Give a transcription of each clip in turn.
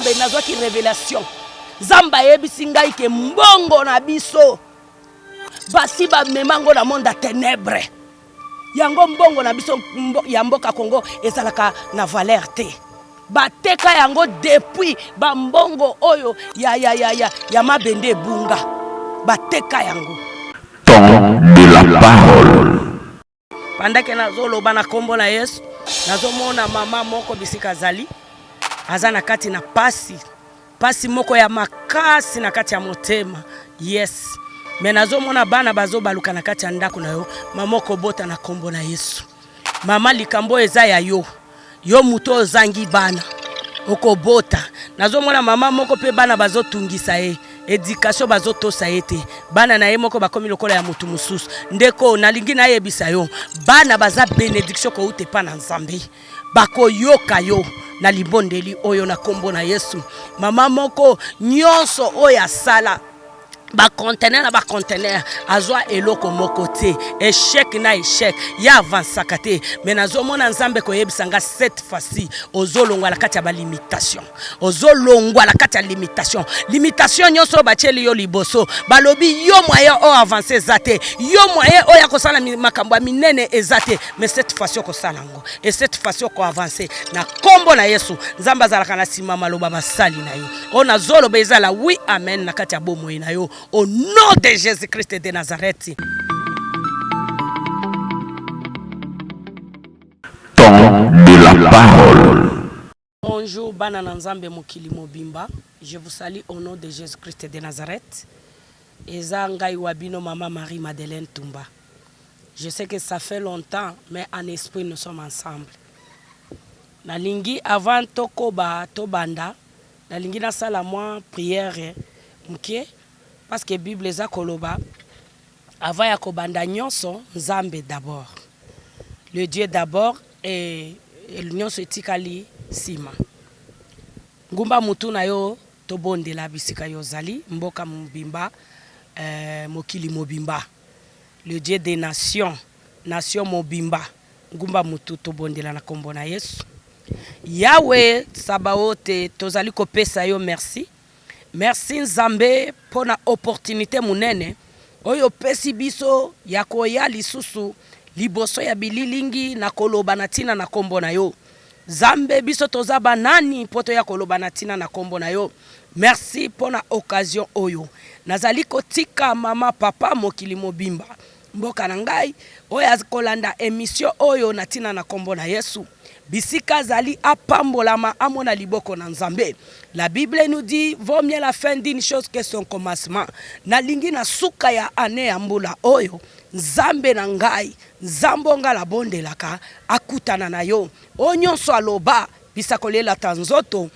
Nzambe, nazwaki revelation. Nzambe ayebisi ngai ke mbongo na biso basi bamema yango na monde ya tenebre. Yango mbongo na biso ya mboka Congo ezalaka na valeur te. Bateka yango depuis ba mbongo oyo ya, ya, ya, ya, ya mabende ebunga. Bateka yango. Temps de la parole. Pendant que nazoloba na kombo na Yesu, nazomona mama moko bisika azali, aza na kati na pasi, pasi moko ya makasi na kati ya motema. Yes. Mais nazomona bana bazobaluka na kati ya ndako na yo, mama okobota na kombo na Yesu. Mama, likambo eza ya yo. Yo moto ozangi bana okobota. Nazomona mama moko pe bana bazotungisa ye, education bazotosa ye te, bana na ye moko bakomi lokola ya motu mosusu. Ndeko, nalingi nayebisa yo, bana baza benediction kouta epa na Nzambe. Bakoyoka yo na libondeli oyo na kombo na Yesu. Mama moko nyonso oyo asala ba conteneur na ba conteneur, azwa eloko moko te, échec na échec, ya avansaka te. Mais nazomona Nzambe koyebisa nga cette fois-ci ozolongwa na kati ya ba limitation, ozolongwa na kati ya limitation. Limitation nyonso oyo batieli yo liboso, balobi yo moyen oyo avance eza te, yo moyen oyo ya kosala makambo ya minene eza te, mais cette fois-ci okosala yango, et cette fois-ci oko avancer na kombo na Yesu. Nzambe azalaka na nsima maloba basali na ye. Oyo nazoloba ezala oui amen na kati ya bomoi na yo au nom de Jésus-Christ de Nazareth. Temps de la parole. Bonjour bana na Nzambe mokili mobimba, je vous salue au nom de Jésus-Christ de Nazareth. Eza ngai wa bino mama Marie Madeleine Tumba. Je sais que ça fait longtemps, mais en esprit nous sommes ensemble. Nalingi avant tokoba tobanda, nalingi nasala mwa prière muke parce que Bible eza koloba avant ya kobanda nyonso Nzambe d'abord. Le Dieu d'abord et nyonso etikali sima. Ngumba mutu na yo tobondela bisika yo ozali, mboka mobimba, mokili mobimba. Le Dieu des nations, nation mobimba. Ngumba mutu tobondela na kombo na Yesu. Yahweh Sabaoth, tozali kopesa yo merci. Merci Nzambe pona opportunité munene oyo opesi biso ya koya lisusu liboso ya bililingi na koloba na tina na kombo na yo. Nzambe, biso toza ba nani po toya koloba na tina na kombo na yo? Merci pona occasion oyo. Nazali kotika mama, papa, mokili mobimba, mboka na ngai, oyo akolanda emission oyo na tina na kombo na Yesu. Bisika azali apambolama, amona liboko na Nzambe. La Bible nous dit, vaut mieux la fin d'une chose que son commencement. Nalingi na suka ya annee ya mbula oyo, Nzambe na ngai, Nzambe oyo ngai nabondelaka, akutana na yo. Oyo nyonso aloba, bisakoli elata nzoto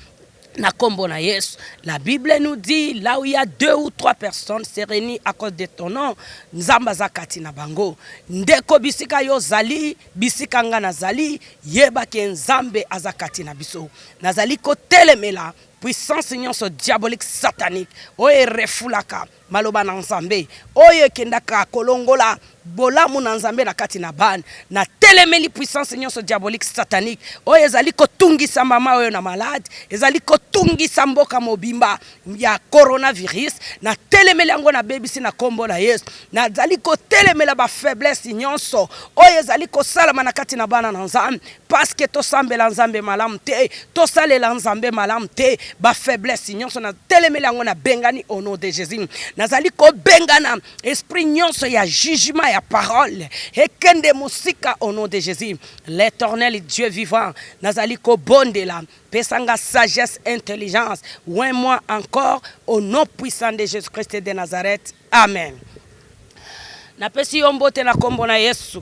na kombo na Yesu. La Bible nous dit, là où il y a 2 ou 3 personnes se réunissent à cause de ton nom, Nzambe aza kati na bango. Ndeko bisika yo zali, bisika nga nazali, yeba ke Nzambe aza kati na biso. Nazali kotelemela puissance nyonso diabolique satanique oyo erefulaka maloba na Nzambe, oyo ekendaka kolongola bolamu na Nzambe na kati na bana. Natelemeli puissance nyonso diabolique satanique oyo ezali kotungisa mama oyo na malade, ezali kotungisa mboka mobimba ya coronavirus. Natelemeli yango, nabebisi na kombo na Yesu. Nazali kotelemela ba faiblesse nyonso oyo ezali kosalama na kati na bana na Nzambe, parce que tosambela Nzambe malamu te, tosalela Nzambe malamu te. Ba faiblesse nyonso natelemeli yango, nabengani au nom de Jésus. Nazali kobengana esprit nyonso ya jugement ya parole ekende mosika au nom de Jésus. L'éternel Dieu vivant, nazali kobondela, pesanga sagesse, intelligence, oins-moi encore au nom puissant de Jésus-Christ de Nazareth. Amen. Napesi yo mbote na kombo na Yesu.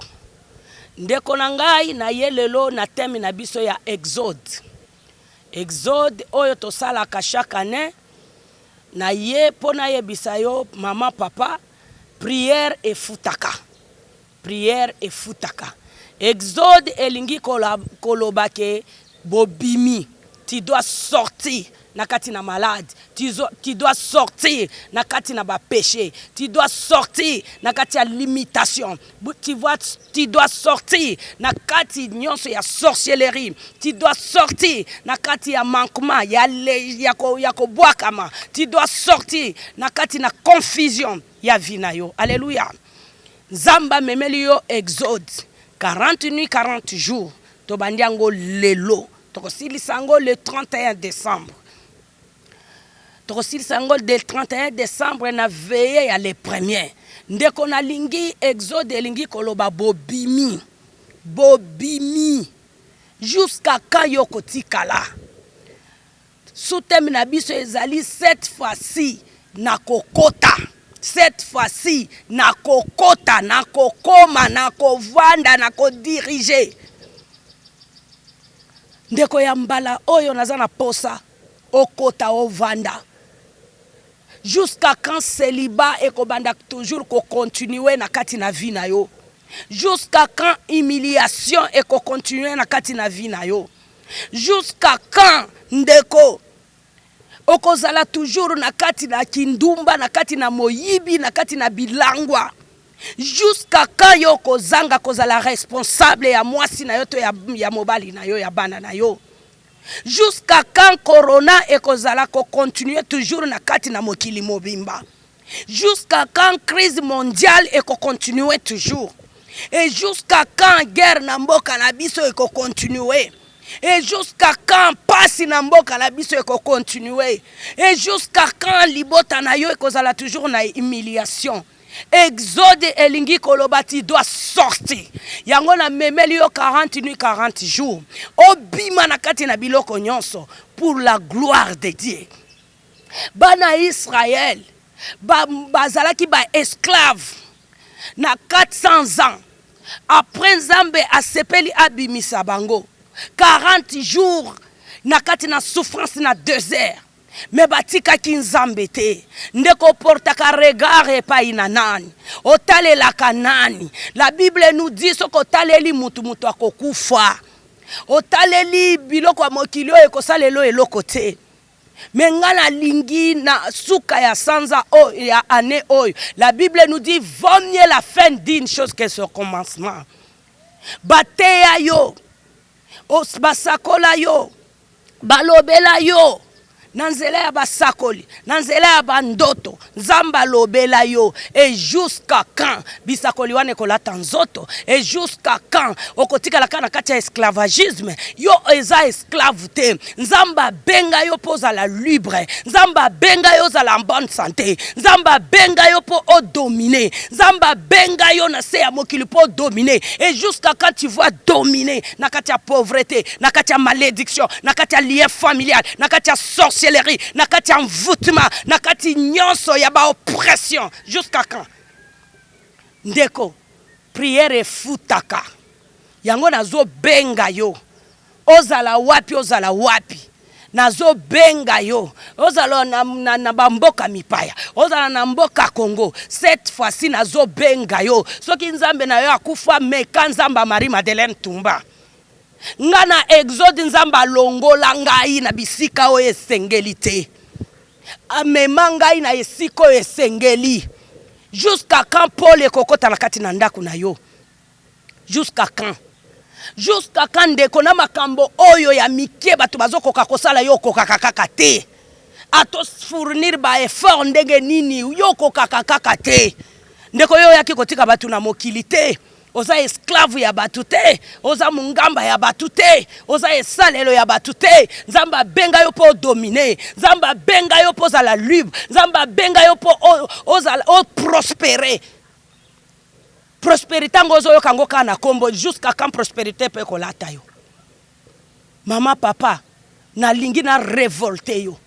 Ndeko na ngai, na ye lelo na thème na biso ya Exode. Exode oyo tosalaka chaque année, na ye po nayebisa yo mama papa, prière efutaka. Prière efutaka. Exode elingi koloba ke bobimi, tu dois sortir na kati na malade, Tu, tu dois sortir na kati na ba péché. Tu dois sortir na kati ya limitation. Tu, vois, tu dois sortir na kati nyonso ya sorcellerie. Tu dois sortir na kati ya manquement, ya, le, ya, ko, ya kobwakama. Tu dois sortir na kati na confusion ya vie na yo. Alléluia. Nzambe amemeli yo exode 40 nuits 40 jours. Tobandi yango lelo, tokosilisa yango le 31 décembre. Tokosilisa yango le 31 décembre na veille ya le premier. Ndeko, nalingi exode elingi koloba bobimi, bobimi. Jusqu'à quand yo kotikala? Sous-thème na biso ezali "Cette fois-ci nakokota". Cette fois-ci nakokota, nakokoma, nakovanda, nakodiriger. Ndeko, ya mbala oyo naza na posa okota, ovanda. Jusqu'à quand célibat ekobanda toujours kocontinuer na kati na vie na yo? Jusqu'à quand humiliation ekocontinuer na kati na vie na yo? Jusqu'à quand, ndeko, okozala toujours na kati na kindumba, na kati na moyibi, na kati na bilangwa? Jusqu'à quand yo kozanga kozala responsable ya mwasi na yo to ya mobali na yo, ya bana na yo? Jusqu'à quand corona ekozala kocontinuer toujours na kati na mokili mobimba? Jusqu'à quand crise mondiale ekocontinuer toujours? Et jusqu'à quand guerre na mboka na biso ekocontinuer? Et jusqu'à quand pasi na mboka na biso ekocontinuer? Et jusqu'à quand libota na yo ekozala toujours na humiliation? Exode elingi koloba tu dois sortir. Yango namemeli yo 40 nuits 40 jours, obima na kati na biloko nyonso pour la gloire de Dieu. Bana Israel bazalaki ba baesclave na 400 ans. Après, Nzambe asepeli abimisa bango 40 jours na kati na souffrance na désert, mais batikaki Nzambe te. Ndeko, oportaka regard epai na nani? Otalelaka nani? La Bible nous dit soki otaleli mutu, mutu akokufa. Otaleli biloko ya mokili oyo, ekosalela eloko te. Mais nga nalingi na suka ya sanza oyo, ya année oyo, la Bible nous dit: vaut mieux la fin d'une chose que son commencement. Bateya yo, basakola yo, balobela yo na nzela ya basakoli, na nzela ya bandoto. Nzambe alobela yo. Et jusqu'à quand bisakoli wana ekolata nzoto? Et jusqu'à quand okotikala kaka na kati ya esclavagisme? Yo eza esclave te. Nzambe abenga yo mpo ozala libre. Nzambe abenga yo ozala en bonne santé. Nzambe abenga yo mpo odominer. Nzambe abenga yo na se ya mokili mpo odominer. Et jusqu'à quand tu vas dominer na kati ya pauvreté, na kati ya malédiction, na kati ya lien familial, na kati ya sorcellerie, na kati ya envoûtement, na kati nyonso ya baoppression? Jusqu'à quand, ndeko? Prière efutaka. Yango nazobenga yo, ozala wapi, ozala wapi, nazobenga yo, ozala na bamboka mipaya, ozala na mboka Congo, cette fois-ci nazobenga yo. Soki Nzambe na yo akufa, meka Nzambe ya Marie Madeleine Tumba. Nga na exode, Nzambe alongola ngai na bisika oyo esengeli te, amema ngai na esika oyo esengeli. Jusqu'à quand pole ekokɔta na kati na ndako na yo? Jusqu'à quand? Jusqu'à quand, ndeko, na makambo oyo ya mike bato bazokoka kosala, yo okokaka kaka te? Ato fournir baeffort ndenge nini, yo okokaka kaka te? Ndeko, yo oyaki kotika bato na mokili te. Oza esclave ya bato te, oza mongamba ya bato te, oza esalelo ya bato te. Nzambe abenga yo mpo odominer. Nzambe abenga yo mpo ozala libre. Nzambe abenga yo mpo ozala oprospérer. Prospérité yango ozoyoka yango kaka na nkombo. Jusqu'à quand prospérité mpe ekolata yo? Mama, papa, nalingi na révolte yo.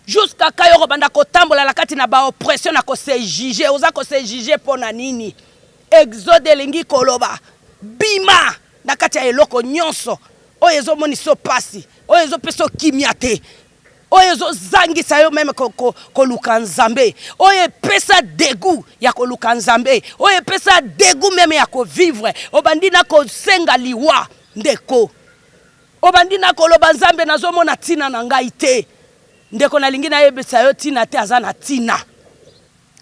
Jusqu'à quand yo kobanda kotambola na kati na baoppression, na kose juger? Oza kose juger mpo na nini? Exode elingi koloba bima na kati ya eloko nyonso oyo ezomonisa yo pasi, oyo ezopesa yo kimia te, oyo ezozangisa yo même koluka Nzambe, oyo epesa dégoût ya koluka Nzambe, oyo epesa dégoût même ya kovivre. Obandi na kosenga liwa. Ndeko, obandi na koloba: "Nzambe, nazomona ntina na ngai te." Ndeko, nalingi nayebisa yo, ntina te aza na ntina,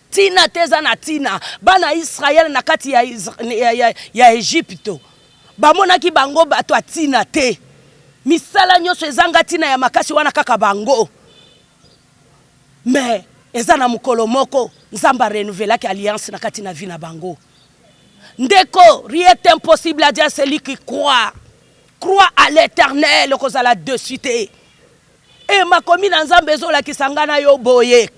ntina te eza na ntina. Bana Israele na kati ya Egypte bamonaki bango bato ya ntina te, misala nyonso ezanga ntina ya makasi wana kaka bango. Mais eza na mokolo moko Nzambe arenouvelaki alliance na kati na vie na bango. Ndeko, rien est impossible à Dieu, celui qui croit. Croit à l'Éternel, okozala déçu te. E makomi na Nzambe ezolakisa ngai na yo boye: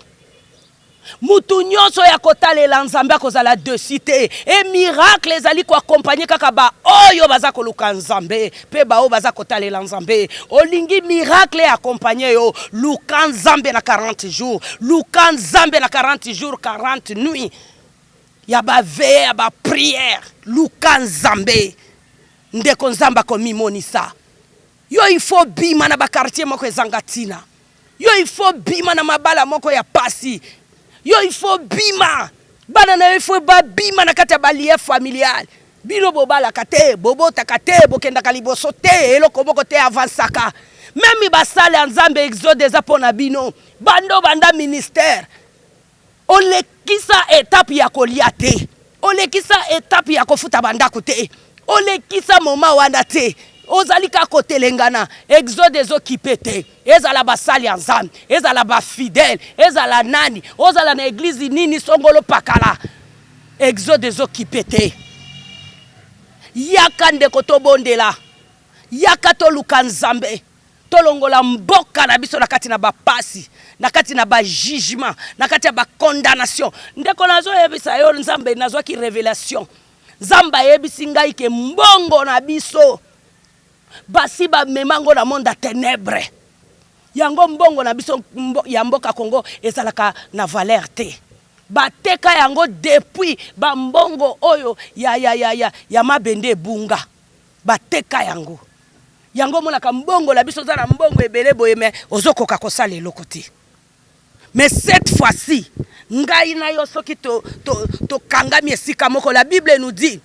mutu nyonso ya kotalela Nzambe akozala déçu te. E miracle ezali koaccompagner kaka baoyo baza koluka Nzambe mpe baoyo baza kotalela Nzambe. Olingi miracle accompagne yo, luka Nzambe na 40 jours, luka Nzambe na 40 jours, 40 nuits ya baveillées, ya baprières. Luka Nzambe, ndeko, Nzambe akomimonisa yo. Il faut bima na baquartier moko ezanga ntina. Yo, il faut bima na mabala moko ya pasi. Yo, il faut bima, bana na yo, il faut babima na kati ya balien familial. Bino bobalaka te, bobotaka te, bokendaka liboso te, eloko moko te avansaka. Même basala ya Nzambe, exode eza mpo na bino. Bando banda ministère, olekisa étape ya kolia te, olekisa étape ya kofuta bandako te, olekisa moma wana te, ozali kaka kotelengana. Exode ezokipe te. Ezala basali ya Nzambe, ezala bafidèle, ezala nani, ozala na église nini, songolo pakala, exode ezokipe te. Yaka ndeko, tobondela. Yaka toluka Nzambe, tolongola mboka na biso na kati na bapasi, na kati na bajugement, na kati ya bacondamnation. Ndeko, nazoyebisa yo, Nzambe, nazwaki révélation. Nzambe ayebisi ngai ke mbongo na biso basi bamema ngo na monde ya ténèbre. Yango mbongo na biso ya mboka Congo ezalaka na valeur te. Bateka yango depuis bambongo oyo ya mabende ebunga, bateka yango. Yango omonaka mbongo na biso, oza na mbongo ebele boye, mais ozokoka kosala eloko te. Mais cette fois-ci, ngai na yo, soki tokangami to, to esika moko, la Bible nous dit: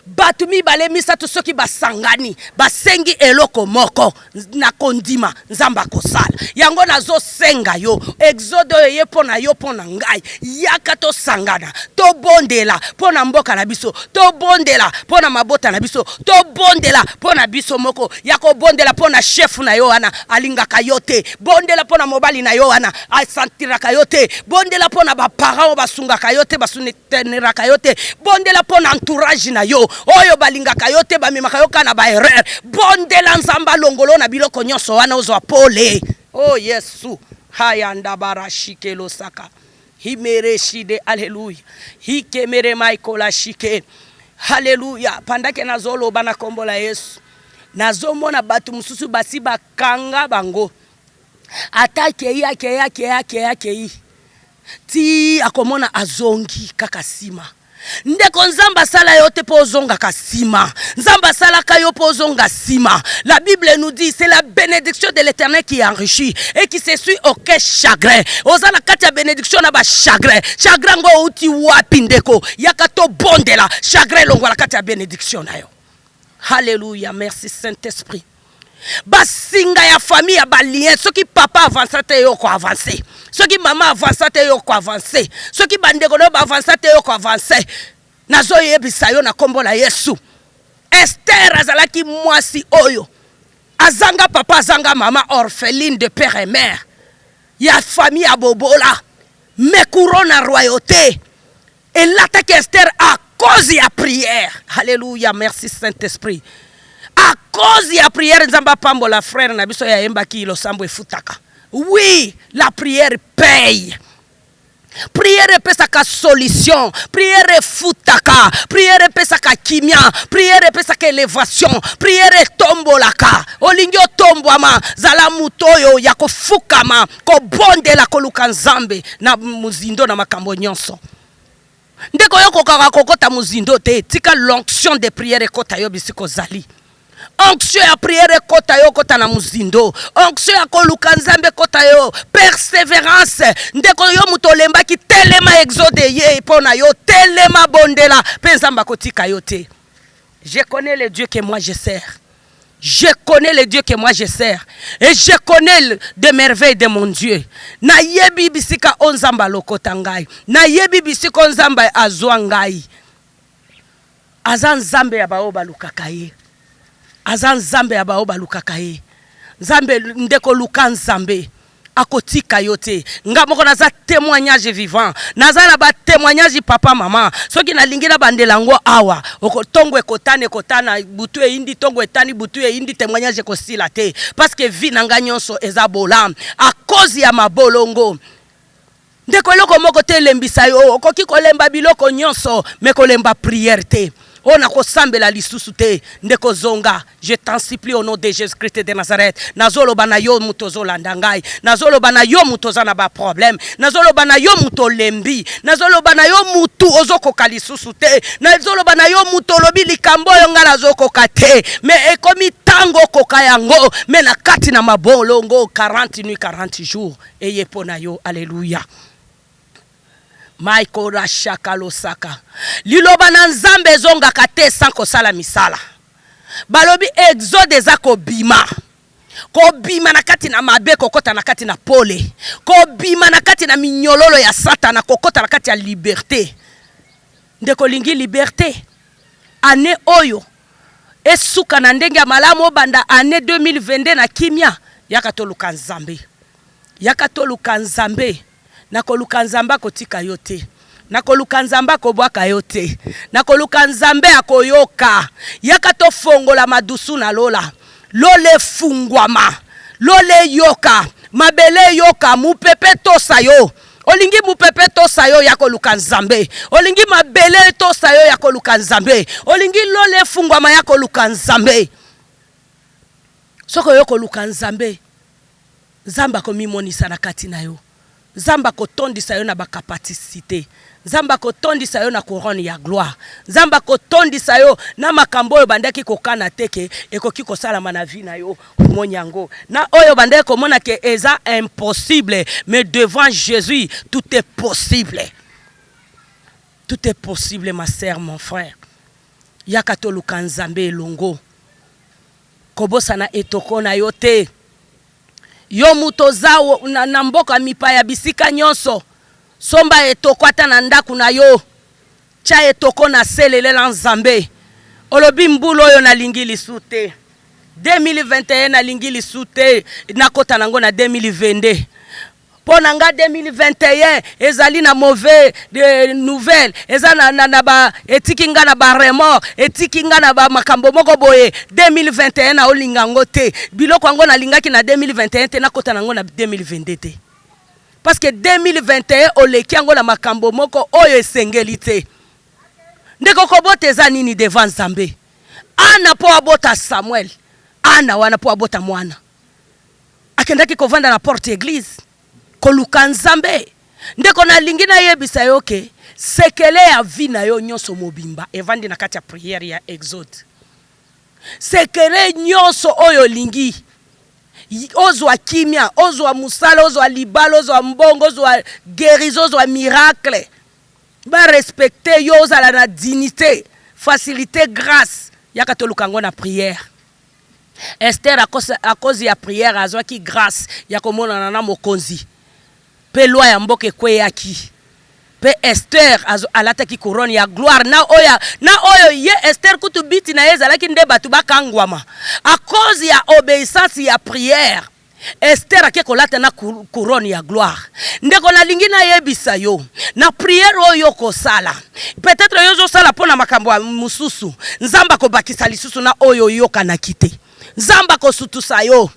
bato mibale, misato, soki basangani, basengi eloko moko na kondima, Nzambe akosala yango. Nazosenga yo, exode oyo eye mpo na yo, mpo na ngai. Yaka tosangana, tobondela mpo na mboka na biso, tobondela mpo na mabota na biso, tobondela mpo na biso moko. Ya kobondela mpo na chef na yo wana alingaka yo te, bondela mpo na mobali na yo wana asentiraka yo te, bondela mpo na baparent oyo basungaka yo te, basouteniraka yo te, bondela mpo na entourage na yo oyo balingaka yo te, bamemaka yo kaka na baerreur. Bondela Nzambe alongolo na biloko nyonso wana, ozwa pole. O oh, Yesu hayanda barashikelosaka himereshide. Aleluya, hikemere maikola shike. Haleluya. Pandake nazoloba na nkombo la Yesu, nazomona bato mosusu basi bakanga bango. Ata akei, akei, akei, akei, akei ti akomona azongi kaka nsima. Ndeko, Nzambe asala yo te mpo ozongaka nsima. Nzambe asalaka yo mpo ozonga nsima. La Bible nous dit: c'est la bénédiction de l'Éternel qui enrichit et qui ne suit aucun chagrin. Oza na kati ya bénédiction na bachagrin. Chagrin yango outi wapi? Ndeko, yaka tobondela, chagrin elongwa na kati ya bénédiction na yo. Halleluya, merci Saint Esprit. Basinga ya famille, ya balien, soki papa avansa te, yo koavance. Soki mama avansa te, yo koavance. Soki bandeko na yo baavansa te, yo koavance. Nazoyebisa yo na nkombo na Yesu, Ester azalaki mwasi oyo azanga papa, azanga mama, orpheline de père et mère, ya famille ya bobola, mais couronne na royauté elataki Ester à cause ya prière. Alléluia, merci Saint Esprit. À cause ya prière. Nzambe apambola frère na biso yayembaki losambo efutaka. Oui, la prière paye. Prière epesaka solution, prière efutaka, prière epesaka kimia, prière epesaka élévation, prière etombolaka. Olingi otombwama, zala moto oyo ya kofukama, kobondela, koluka Nzambe na mozindo na makambo nyonso. Ndeko, yo kokaka kokota mozindo te. Tika l'onction de prière ekota yo bisika ozali. Onction ya prière ekota yo, okota na mozindo. Onction ya koluka Nzambe ekota yo. Persévérance, ndeko, yo moto olembaki, telema. Exode ye mpo na yo. Telema, bondela, mpe Nzambe akotika yo te. Je connais le Dieu que moi je sers. Je connais le Dieu que moi je sers et je connais de merveilles de mon Dieu. Nayebi bisika o Nzambe alokota ngai, nayebi bisika o Nzambe azwa ngai. Aza Nzambe ya baoyo balukaka ye, aza Nzambe ya baoyo balukaka ye. Nzambe ndeko, luka Nzambe, akotika yo te. Nga moko naza témoignage vivant, naza na batémoignage, papa, mama. Soki nalingi nabandela yango awa, ntongo ekotana, ekotana, butu eyindi, ntongo etani, butu eyindi, témoignage ekosila te, parce que vie na ngai nyonso eza bolamu à cause ya mabolongo. Ndeko, eloko moko te elembisa yo. Okoki kolemba biloko nyonso, mais kolemba prière te. Oyo nakosambela lisusu te. Ndeko, zonga, je t'en supplie au nom de Jésus Christ de Nazareth. Nazoloba na yo moto ozolanda ngai, nazoloba na yo moto oza na baproblème, nazoloba na yo moto olembi, nazoloba na yo mutu ozokoka lisusu te, nazoloba na yo moto olobi likambo oyo ngai nazokoka te. Mais ekomi ntango okoka yango, mais na kati na mabolongo 40 nuit 40 jours eye mpo na yo. Alleluya. Michael losaka. Liloba na Nzambe ezongaka te sans kosala misala. Balobi exode eza kobima, kobima na kati na mabe, kokɔta na kati na pole, kobima na kati na minyololo ya Satana, kokɔta na kati ya liberté. Ndeko, olingi liberté, année oyo esuka na ndenge ya malamu, obanda année 2022 na kimia, yaka toluka Nzambe, yaka toluka Nzambe. Nakoluka Nzambe, akotika yo te. Nakoluka Nzambe, akobwaka yo te. Nakoluka Nzambe, akoyoka. Yaka tofongola madusu na lola. Lola efungwama, lola eyoka, mabele eyoka, mopepe tosa yo. Olingi mopepe tosa yo, ya koluka Nzambe. Olingi mabele tosa yo, ya koluka Nzambe. Olingi lola efungwama, ya koluka Nzambe. Soki oyo koluka Nzambe, Nzambe akomimonisa na kati na yo. Nzambe akotondisa yo na bacapacité, Nzambe akotondisa yo na couronne ya gloire, Nzambe akotondisa yo na makambo oyo bandaki kokana te ke ekoki kosalama na vie na yo. Omoni yango na oyo bandaki komona ke eza impossible, mais devant Jésus tout est possible, tout est possible. Ma sœur, mon frère, yaka toluka Nzambe elongo. Kobosana etoko na yo te. Yo moto oza na mboka mipaya, bisika nyonso, somba etoko ata na ndako na yo, tia etoko na selelela Nzambe. Olobi mbula oyo nalingi lisu te, 2021 nalingi lisu te, nakɔta nango na 2022. Mpo na nga 2021 ezali na mauvais de nouvelle, eza na ba etiki nga na baremords, etiki nga na bamakambo moko boye. 2021 naolinga yango te. Biloko yango nalingaki na 2021 te, nakɔta nango na 2022 te, parce que 2021 oleki yango na makambo moko oyo esengeli te. Ndeko, kobota eza nini devant Nzambe? Ana mpo abota Samuel, Ana wana mpo abota mwana, akendaki kovanda na porte église koluka Nzambe. Ndeko, nalingi nayebisa yo ke sekele ya vie na yo nyonso mobimba evandi na kati ya prière ya exode. Sekele nyonso oyo olingi ozwa kimia, ozwa mosala, ozwa libala, ozwa mbongo, ozwa guérison, ozwa miracle, barespecte yo, ozala na dignité, facilité, grâce, yaka toluka yango na prière. Ester, à cause ya prière, azwaki grâce ya komonana na mokonzi, mpe loi ya mboka ekweyaki, mpe Ester alataki couronne ya gloire. Na oyo ye Ester kutu biti na ye ezalaki nde bato bakangwama. À cause ya obéissance ya prière, Ester ake kolata na couronne ya gloire. Ndeko, nalingi nayebisa yo, na prière oyo kosala, peut-être yo ozosala mpo na makambo ya mosusu, Nzambe akobakisa lisusu na oyo oyokanaki te. Nzambe akosutusa yo.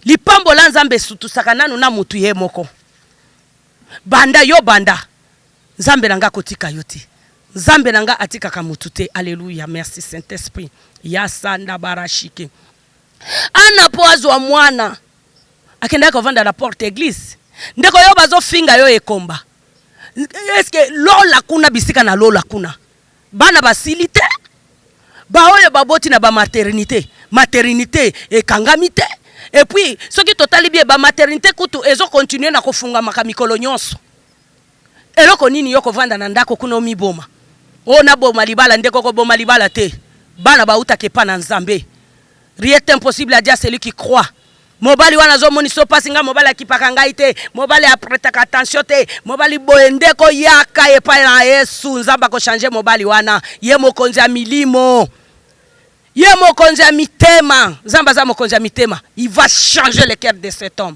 Lipambola Nzambe esutusaka nanu na mutu ye moko. Banda yo, banda. Nzambe na nga akotika yo te. Nzambe na nga atikaka mutu te. Alleluya, merci Saint Esprit. Yasanda barashike. Ana mpo azwa mwana, akendaki kovanda na porte église. Ndeko, yo bazofinga yo ekomba, eske lola kuna, bisika na lola kuna, bana basili te? Baoyo baboti na bamaternité, maternité ekangami te. Et puis soki totali bien, bamaternité kutu ezokontinue na kofungamaka mikolo nyonso. Eloko nini yo kovanda na ndako kuna, omiboma? Oyo naboma libala. Ndeko, koboma libala te. Bana bautaka epa na Nzambe. Rien est impossible à Dieu à celui qui croit. Mobali wana azomonisa yo mpasi, ngai mobali akipaka ngai te, mobali apretaka attention te, mobali boye. Ndeko, yaka epai na Yesu, Nzambe akochange mobali wana. Ye mokonzi ya milimo, ye mokonzi ya mitema. Nzambe aza mokonzi ya mitema, il va changer le cœur de cet homme.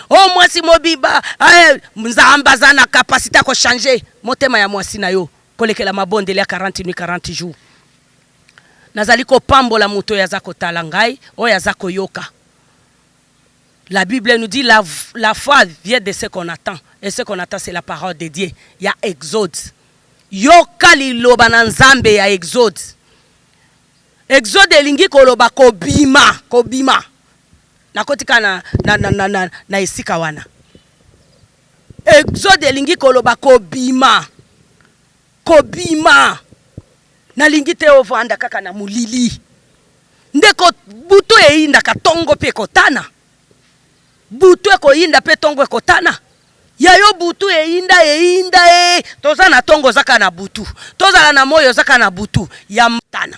O mwasi mobiba, eh, Nzambe aza na capacité ya kochange motema ya mwasi na yo kolekela mabondeli ya 40 nuit 40 jours. Nazali kopambola moto oyo aza kotala ngai, oyo aza koyoka. La Bible nous dit: la foi vient de ce qu'on attend et ce qu'on attend, c'est la parole de Dieu. Ya Exode, yoka liloba na Nzambe ya Exode. Exode elingi koloba kobima, kobima. Nakotika na esika wana. Exode elingi koloba kobima, kobima. Nalingi te ovanda kaka na molili. Ndeko, butu eyindaka, ntongo mpe ekotana. Butu ekoyinda mpe ntongo ekotana. Ya yo butu eyinda, eyinda e, toza na ntongo, oza kaka na butu. Tozala na moi, oza kaka na butu ya tana.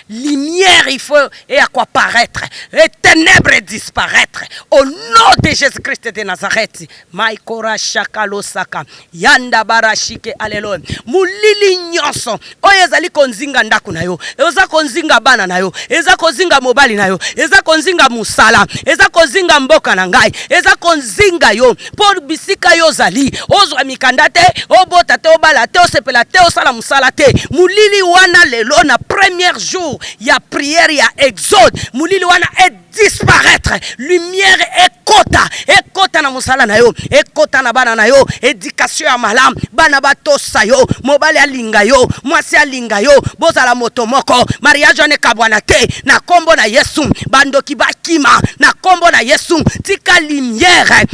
Lumière, il faut et à quoi paraître et ténèbres disparaître au nom de Jésus-Christ de Nazareth. Maikora shakalosaka yanda barashike, aleluya. Molili nyonso oyo ezali konzinga ndako na yo, eza kozinga bana na yo, eza kozinga mobali na yo, eza kozinga mosala, eza kozinga mboka na ngai, eza kozinga yo mpo bisika yo ozali, ozwa mikanda te, obota te, obala te, osepela te, osala mosala te, molili wana lelo na premier jour ya prière ya Exode, molili wana disparaître, lumière ekota, ekota na mosala na yo, ekota na bana na yo, éducation ya malamu, bana batosa yo, mobali alinga yo, mwasi alinga yo, bozala moto moko, mariage wana ekabwana te na nkombo na Yesu. Bandoki bakima na nkombo na Yesu. Tika lumière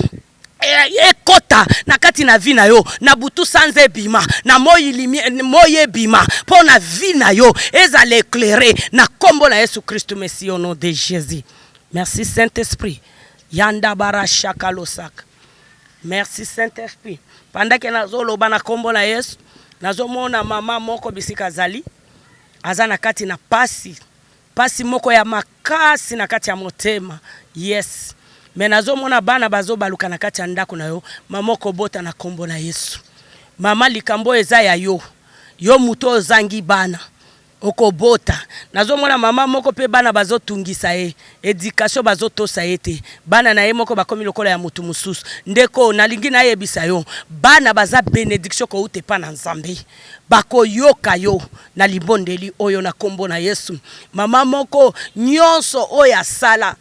ekota na kati na vie na yo. Na butu sanza ebima, na moi moi ebima, mpo na vie na yo ezala éclairé na nkombo na Yesu Kristu Mesi, au nom de Jésus. Merci Saint Esprit. Yanda barashaka losaka. Merci Saint Esprit. Pendant nazoloba na nkombo na Yesu, nazomona mama moko bisika azali, aza na kati na pasi, pasi moko ya makasi na kati ya motema. Yes, me nazomona bana bazobaluka na kati ya ndako na yo. Mama, okobota na nkombo na Yesu. Mama, likambo oyo eza ya yo, yo moto ozangi bana, okobota. Nazomona mama moko mpe bana bazotungisa ye, éducation bazotosa ye te, bana na ye moko bakomi lokola ya motu mosusu. Ndeko, nalingi nayebisa yo, bana baza bénédiction kouta epa na Nzambe. Bakoyoka yo na libondeli oyo na nkombo na Yesu. Mama moko, nyonso oyo asala,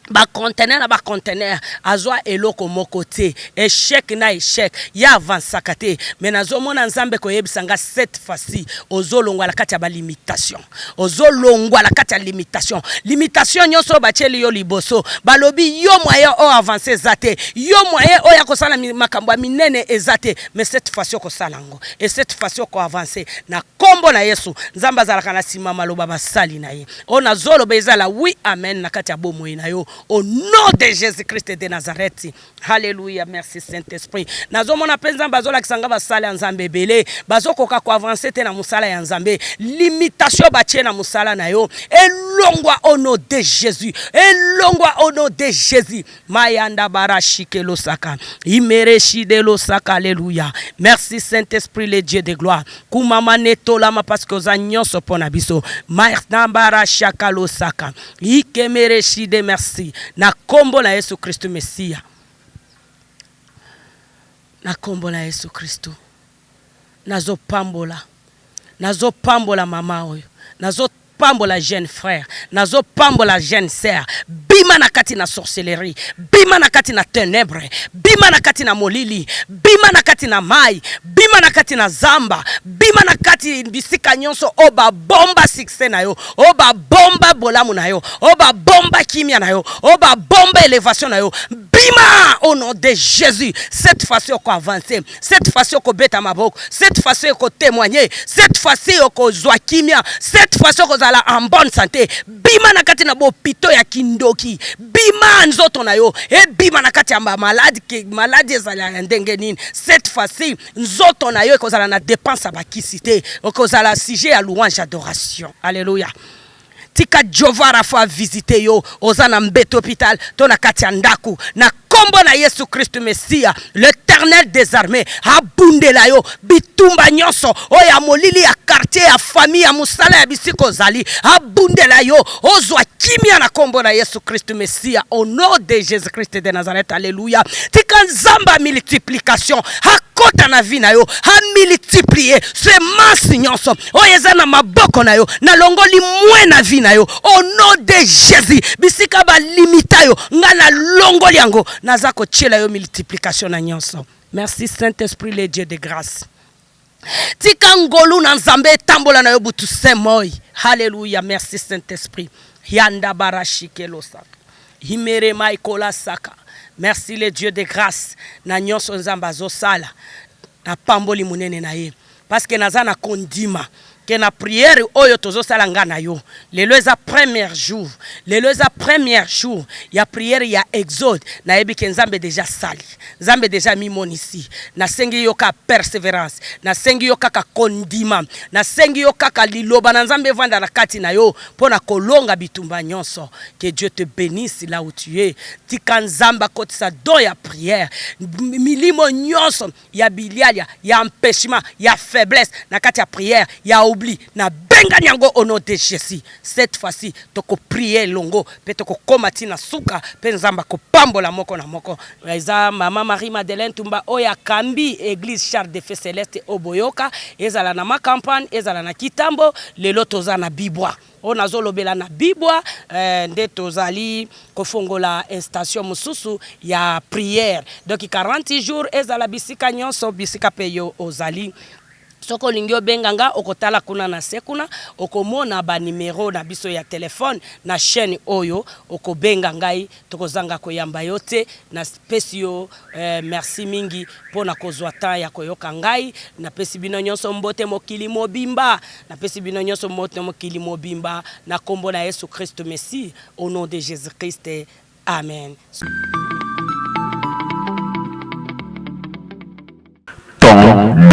baconteneur na baconteneur, azwa eloko moko te, échec na échec, ye avansaka te. Me nazomona Nzambe koyebisa nga: cette fois-ci ozolongwa na kati ya balimitation, ozolongwa na kati ya limitation. Limitation nyonso oyo batieli yo liboso, balobi yo moyen oyo avance eza te, yo moyen oyo akosala makambo ya minene eza te, mais cette fois-ci okosala yango et cette fois-ci okoavance na nkombo na Yesu. Nzambe azalaka na nsima maloba basali na ye. Oyo nazoloba ezala oui, amen na kati ya bomoi na yo, au nom de Jésus Christ de Nazareth. Halleluya, merci Saint Esprit. Nazomona mpe Nzambe azolakisa nga basala ya Nzambe ebele bazokoka koavance te na mosala ya Nzambe. Limitation batie na mosala na yo elongwa au nom de Jésus, elongwa au nom de Jésus. Mayanda barashike losaka imereshide losaka. Alleluya, merci Saint Esprit, le Dieu de gloire. Kumama, netolama, parce que oza nyonso mpo na biso. Barashaka losaka ikemereshide. Merci na nkombo na Yesu Kristu Mesiya, na nkombo na Yesu Kristu. Nazopambola, nazopambola mama oyo, nazopambola jeune frère, nazopambola jeune sœur. Bima na kati na sorcellerie, bima na kati na ténèbre, bima na kati na molili, bima na kati na mai, bima na kati na zamba, bima na kati bisika nyonso oyo babomba succès na yo, oyo babomba bolamu na yo, oyo babomba kimia na yo, oyo babomba élévation na yo. Bima au nom de Jésus. Cette fois-ci okoavance, cette fois-ci okobeta maboko, cette fois-ci okotémoigner, cette fois-ci okozwa kimia, cette fois-ci okozala en bonne santé. Bima na kati na bopito ya kindoki, bima nzoto na yo ebima na kati ya maladie, maladie ezala ya ndenge nini. Cette fois-ci nzoto na yo ekozala na dépense ya bakisi te, okozala sujet ya louange, adoration. Alléluia. Tika Jehovah Rapha avisite yo, oza na mbeto hopital to na kati ya ndaku, na kombo na Yesu Kristu Mesiya, l'Eternel des armees abundela yo bitumba nyonso oyo ya molili, ya quartier, ya famille, ya mosala, ya bisika ozali, abundela yo ozwa kimia na kombo na Yesu Kristu Mesiya, au nom de Jésus Christ de Nazareth. Alléluia. Tika Nzambe ya multiplication akota na vie na yo, amultiplier semence nyonso oyo eza na maboko na yo. Nalongoli mwe na vie na yo au nom de Jésus. Bisika balimita yo, nga nalongoli yango, naza kotiela yo multiplication na nyonso. Merci Saint-Esprit, le Dieu de grâce. Tika ngolu na Nzambe etambola na yo butu se moi. Halleluya. Merci Saint-Esprit. Yanda barashikelosaka himere maikola saka. Merci le Dieu de grâce na nyonso Nzambe azosala. Napamboli monene na ye parce que naza na kondima ke na prière oyo tozosala nga na yo lelo eza premier jour, lelo eza premier jour ya prière ya Exode. Nayebi ke Nzambe deja sali, Nzambe deja mimonisi. Nasengi yo kaka persévérance, nasengi yo kaka kondima, nasengi yo kaka liloba na Nzambe evanda na kati na yo mpo na kolonga bitumba nyonso. Que Dieu te bénisse là où tu es. Tika Nzambe akotisa don ya prière, milimo nyonso ya bilialia, ya empêchement, ya faiblesse na kati ya prière, ya oubli, nabengani yango au nom de Jésus. Cette fois-ci tokoprie elongo mpe tokokóma ntina suka, mpe Nzambe akopambola moko na moko. Eza Mama Marie Madeleine Tumba oyo akambi église Char de Feu Céleste oyo boyoka, ezala na Macampagne, ezala na Kitambo. Lelo toza na Bibwa oyo nazolobela na Bibwa, nde tozali kofongola station mosusu ya prière. Donc 40 jours ezala bisika nyonso, bisika mpe yo ozali. Soki olingi obenga nga, okotala kuna na se kuna, okomona banimero na biso ya telefone na chaîne oyo. Okobenga ngai, tokozanga koyamba yo te. Napesi yo merci mingi mpona kozwa temps ya koyoka ngai. Napesi bino nyonso mbote mokili mobimba, napesi bino nyonso mbote mokili mobimba na nkombo na Yesu Kristo Messie, au nom de Jésus Christ, amen. Temps